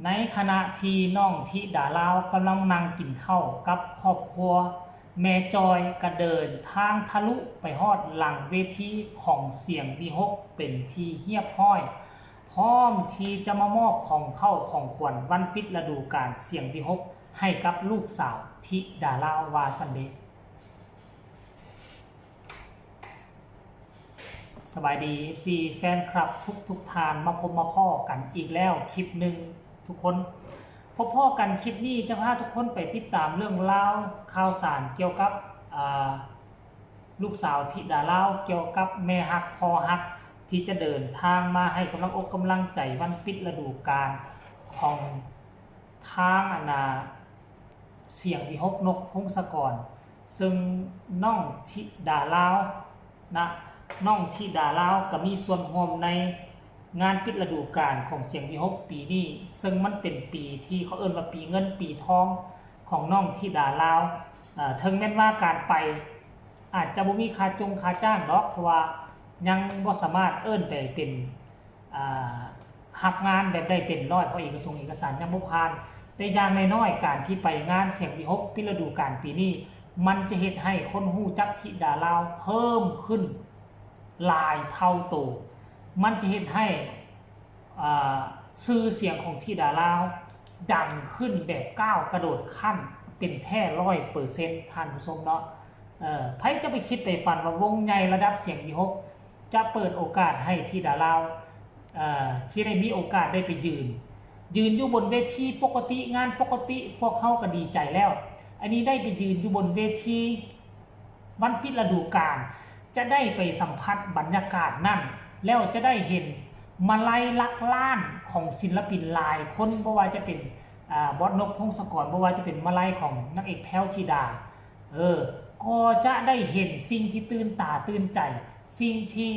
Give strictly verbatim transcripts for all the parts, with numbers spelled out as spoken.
ในขณะที่น้องธิดาลาวกำลังนั่งกินข้าวกับครอบครัว แม่จอยก็เดินทางทะลุไปฮอดหลังเวทีของเสียงวิหกเป็นที่เรียบร้อย พร้อมที่จะมามอบของเข้าของขวัญวันปิดฤดูกาลเสียงวิหกให้กับลูกสาวธิดาลาวว่าซั้นเดะ สบายดี เอฟซี แฟนคลับทุกทุกๆท่าน มาพบมาพ้อกันอีกแล้วคลิปหนึ่งทุกคน พบพ้อกันคลิปนี้จะพาทุกคนไปติดตามเรื่องราวข่าวสารเกี่ยวกับ อ่า ลูกสาวธิดาลาว เกี่ยวกับแม่ฮักพ่อฮัก ที่จะเดินทางมาให้กำลังอกกำลังใจวันปิดฤดูกาลของทางอันนาเสียงวิหกนกพงศกร ซึ่งน้องธิดาลาวนะ น้องธิดาลาวก็มีส่วนร่วมในงานปิดฤดูกาลของเสียงวิหกปีนี้ ซึ่งมันเป็นปีที่เขาเอิ้นว่าปีเงินปีทองของน้องธิดาลาว เอ่อ ถึงแม้นว่าการไปอาจจะบ่มีค่าจงค่าจ้างดอก เพราะว่ายังบ่สามารถเอิ้นไปเป็น อ่า รับงานแบบได้เต็มร้อย เพราะเอกสงค์เอกสารยังบ่ผ่าน แต่อย่างน้อยๆ การที่ไปงานเสียงวิหกปิดฤดูกาลปีนี้ มันจะเฮ็ดให้คนรู้จักธิดาลาวเพิ่มขึ้นหลายเท่าโต มันจะเฮ็ดให้ อ่า ชื่อเสียงของธิดาลาวดังขึ้นแบบก้าวกระโดดขั้นเป็นแท้ร้อยเปอร์เซ็นต์ ท่านผู้ชมเนาะ เอ่อ ไผจะไปคิดไปฝันว่าวงใหญ่ระดับเสียงวิหกจะเปิดโอกาสให้ธิดาลาว เอ่อ ที่ได้มีโอกาสได้ไปยืน ยืนอยู่บนเวทีปกติ งานปกติ พวกเฮาก็ดีใจแล้ว อันนี้ได้ไปยืนอยู่บนเวทีวันปิดฤดูกาล จะได้ไปสัมผัสบรรยากาศนั่น แล้วจะได้เห็นมาลัยหลักล้านของศิลปินหลายคน บ่ว่าจะเป็น อ่า บอสนกพงศกร บ่ว่าจะเป็นมาลัยของนางเอกแพรวธิดา เออ ก็จะได้เห็นสิ่งที่ตื่นตาตื่นใจ สิ่งที่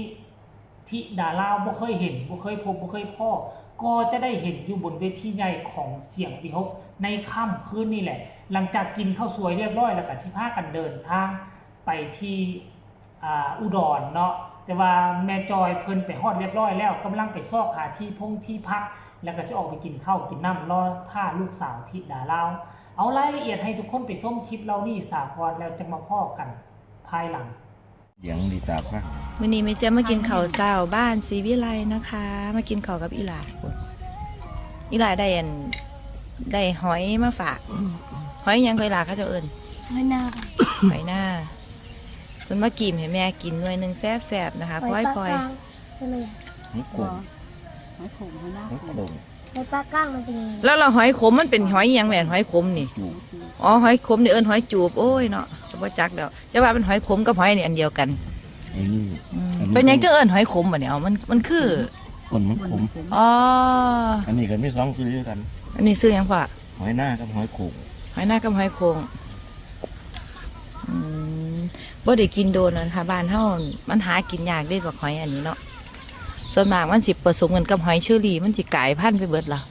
ธิดาลาวบ่เคยเห็น บ่เคยพบ บ่เคยพ้อ ก็จะได้เห็นอยู่บนเวทีใหญ่ของเสียงวิหกในค่ำคืนนี้แหละ หลังจากกินข้าวสวยเรียบร้อยแล้วก็สิพากันเดินทางไปที่ อ่า อุดรเนาะ แต่ว่าแม่จอยเพิ่นไปฮอดเรียบร้อยแล้ว กำลังไปซอกหาที่พงที่พัก แล้วก็สิออกไปกินข้าวกินน้ำรอท่าลูกสาวธิดาลาว เอารายละเอียดให้ทุกคนไปชมคลิปเหล่านี้ซะก่อน แล้วจั่งมาพ้อกันภายหลัง เสียงดีตาฟัง มื้อนี้แม่เจี๊ยบมากินข้าวเช้าบ้านศรีวิไลนะคะ มากินข้าวกับอีหล่า อีหล่าได้อัน ได้หอยมาฝาก หอยหยังก็อีหล่าเขาเจ้าเอิ้น หอยนา หอยนา เพิ่นมากีมให้แม่กินหน่วยหนึ่งแซ่บๆนะคะ หอย พลอย ปลา พลอย กลาง ใช่ไหม หอยโข่ง หอยโข่ง หอยนา หอยโข่ง หอยปลากลางมันเป็นยังไง แล้ว แล้วหอยขมมันเป็นหอยหยังแม่ หอยขมนี่ จูบ อ๋อ หอยขมนี่เอิ้นหอยจูบ โอ้ยเนาะ จะบ่จักแล้ว จะว่าเป็นหอยขมกับหอยนี่อันเดียวกัน อันนี้ อืม อันนี้ เป็นหยังจะเอิ้นหอยขมบ่เนี่ย เอา มัน มันคือ ก้นมันขม อ๋อ อันนี้ก็มีสองชื่อคือกัน อันนี้ชื่อหยังพ่อ หอยนากับหอยโข่ง หอยนากับหอยโข่ง อืม บ่ได้กินโดนนะคะ บ้านเฮามันหากินยากเด้ บักหอยอันนี้เนาะ ส่วนมากมันสิผสมกันกับหอยเชอรี่ มันสิกลายพันธุ์ไปเบิดละ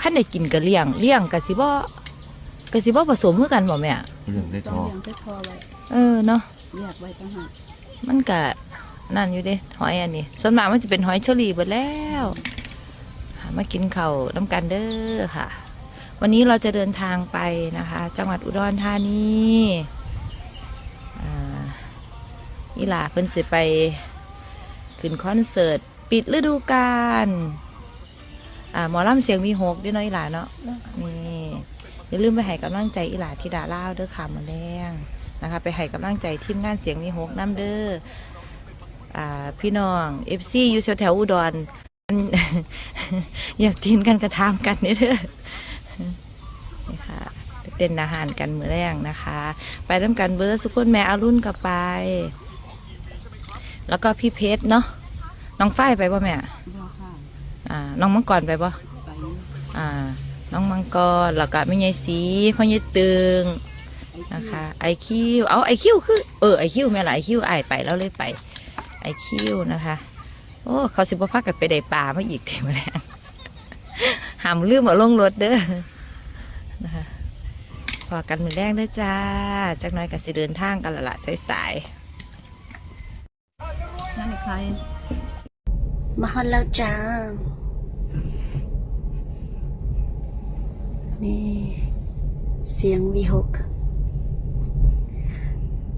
คันได้กินก็เลี้ยง เลี้ยงก็สิบ่ ก็สิบ่ผสมคือกันบ่แม่ เลี้ยงได้ ต้อง ทอ เลี้ยงแต่ทอไว้ เออเนาะ แยกไว้ต่างหาก มันก็นั่นอยู่เด้ หอยอันนี้ ส่วนมากมันจะเป็นหอยเชอรี่เบิดแล้ว ค่ะ มากินข้าวนำกันเด้อค่ะ วันนี้เราจะเดินทางไปนะคะ จังหวัดอุดรธานี อ่า อีหล่าเพิ่นสิไปขึ้นคอนเสิร์ตปิดฤดูกาล อ่า หมอลำเสียงวิหกเด้อเนาะอีหล่าเนาะ นี่ อย่าลืมไปให้กำลังใจอีหล่าธิดาลาวเด้อค่ะ มื้อแลงนะคะ ไปให้กำลังใจทีมงานเสียงวิหกนำเด้อ อ่า พี่น้อง เอฟซี อยู่แถวๆอุดร อยากตีนกันกระทามกันเด้อ นี่ค่ะ ไปเต้นอาหารกันมื้อแลงนะคะ ไปนำกันเบิดซุคน แม่อรุณก็ไป แล้วก็พี่เพชรเนาะ น้องฝ้ายไปบ่แม่ บ่ค่ะ อ่า น้องมังกรไปบ่ ไป อ่า น้องมังกร แล้วก็แม่ใหญ่ศรี พ่อใหญ่ตึง ไอคิว นะคะ ไอคิว เอา ไอคิว คือ เออ ไอคิว แม่นล่ะ ไอคิว อ้ายไป ลาวเลยไป ไอคิว นะคะ โอ้ เขาสิบ่พากันไปได้ปลามาอีกติมื้อแลง ห้ามลืมเอาลงรถเด้อ นะคะ พ้อกันมื้อแลงเด้อจ้า จักหน่อยก็สิเดินทางกันแล้วล่ะ สายๆ นั่นไอ้ใคร มาฮอดแล้วจ้า นี่เสียงวีหก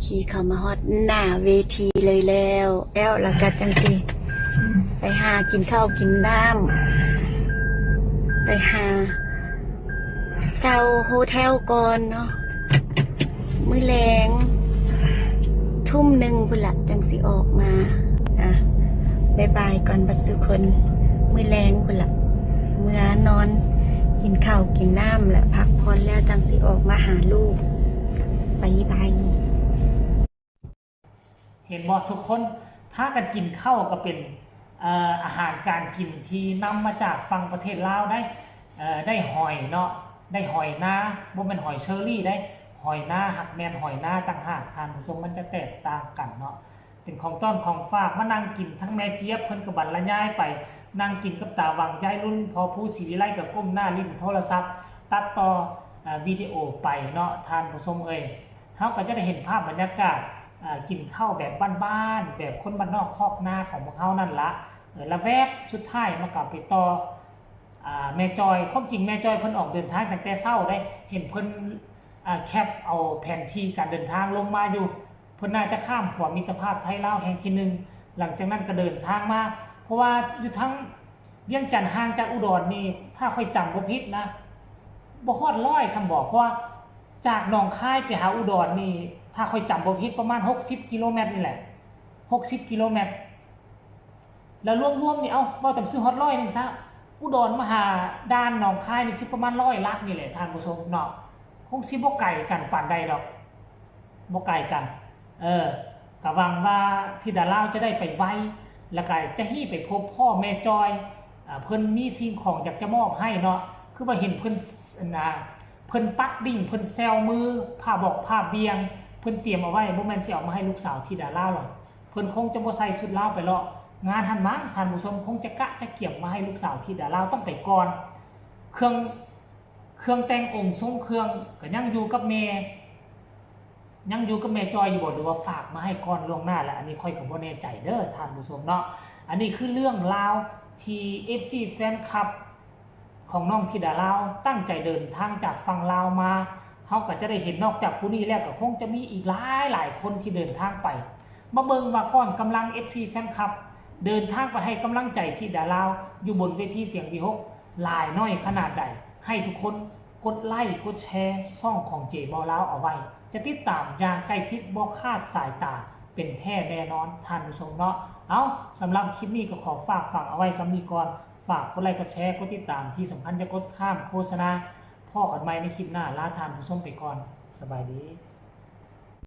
ขี่เข้ามาฮอดหน้าเวทีเลยแล้ว แล้วแล้วก็จังสิไปหากินข้าวกินน้ำ ไปหาเช่าโฮเทลก่อนเนาะ มื้อแลง ทุ่มหนึ่งพุ้นละจังสิออกมา อ่ะ บ๊ายบายก่อนบัดสุคน มื้อแลงพุ้นละ เมือนอน กินข้าวกินน้ำและพักผ่อนแล้วจังสิออกมาหาลูก บ๊ายบาย เห็นบ่ทุกคน พากันกินข้าวก็เป็นเอ่ออาหารการกินที่นำมาจากฝั่งประเทศลาวได้ เอ่อได้หอยเนาะ ได้หอยนา บ่แม่นหอยเชอรี่ได้ หอยนา หากแม่นหอยนาต่างหาก ท่านผู้ชม มันจะแตกต่างกันเนาะ เป็นของต้อนของฝาก มานั่งกิน ทั้งแม่เจี๊ยบเพิ่นก็บรรยายไป นั่งกินกับตาหว่าง ยายรุ่น พอผู้ศรีวิไลก็ก้มหน้าเล่นโทรศัพท์ ตัดต่อเอ่อวิดีโอไปเนาะ ท่านผู้ชมเอ้ย เฮาก็จะได้เห็นภาพบรรยากาศเอ่อกินข้าวแบบบ้านๆ แบบคนบ้านนอกคอกนาของพวกเฮานั่นละ เออ แล้วแวบสุดท้ายมันก็ไปต่ออ่าแม่จอย ความจริงแม่จอยเพิ่นออกเดินทางตั้งแต่เช้าได้ เห็นเพิ่นอ่าแคปเอาแผนที่การเดินทางลงมาอยู่ เพิ่นน่าจะข้ามขวามิตรภาพไทยลาวแห่งที่หนึ่ง หลังจากนั้นก็เดินทางมา เพราะว่าอยู่ทั้งเวียงจันทน์ห่างจากอุดรนี่ ถ้าข้อยจำบ่ผิดนะ บ่ฮอดร้อยซ้ำบ่ เพราะว่าจากหนองคายไปหาอุดรนี่ ถ้าข้อยจำบ่ผิดประมาณหกสิบกิโลเมตรนี่แหละ หกสิบกิโลเมตร แล้วรวมๆนี่ เอ้า เว้าจำซื่อฮอดร้อยหนึ่งซะ อุดรมาหาด่านหนองคายนี่สิประมาณร้อยหลักนี่แหละ ท่านผู้ชมเนาะ คงสิบ่ไกลกันปานใดดอก บ่ไกลกัน เออ ก็หวังว่าธิดาลาวจะได้ไปไว แล้วก็จะฮีไปพบพ่อแม่จอย อ่า เพิ่นมีสิ่งของอยากจะมอบให้เนาะ คือว่าเห็นเพิ่นนะ เพิ่นปักดิ่ง เพิ่นแซวมือ ผ้าบอกผ้าเบียง เพิ่นเตรียมเอาไว้ บ่แม่นสิเอามาให้ลูกสาวธิดาลาวหรอก เพิ่นคงจะบ่ใส่ชุดลาวไปเลาะงานหั่นมั้ง ท่านผู้ชม คงจะกะจะเกียมมาให้ลูกสาวธิดาลาว ต้องไปก่อน เครื่อง เครื่องแต่งองค์ทรงเครื่องก็ยังอยู่กับแม่ ยังอยู่กับแม่จอยอยู่บ่ หรือว่าฝากมาให้ก่อนล่วงหน้าแล้ว อันนี้ข้อยก็บ่แน่ใจเด้อ ท่านผู้ชมเนาะ อันนี้คือเรื่องราวที่ เอฟซี แฟนคลับ ของน้องธิดาลาวตั้งใจเดินทางจากฝั่งลาวมา เฮาก็จะได้เห็น นอกจากผู้นี้แล้วก็คงจะมีอีกหลายหลายคนที่เดินทางไป มาเบิ่งว่าก้อนกำลัง เอฟซี แฟนคลับ เดินทางไปให้กำลังใจธิดาลาว อยู่บนเวทีเสียงวีหก หลายน้อยขนาดใด ให้ทุกคนกดไลค์กดแชร์ช่องของเจบ่าวลาวเอาไว้ จะติดตามอย่างใกล้ชิดบ่คลาดสายตาเป็นแท้แน่นอน ท่านผู้ชมเนาะ เอ้า สำหรับคลิปนี้ก็ขอฝากฝังเอาไว้ส่ำนี้ก่อน ฝากกดไลค์กดแชร์ กดติดตาม ที่สำคัญจะกดข้ามโฆษณา พ้อกันใหม่ในคลิปหน้า ลาท่านผู้ชมไปก่อน สบายดี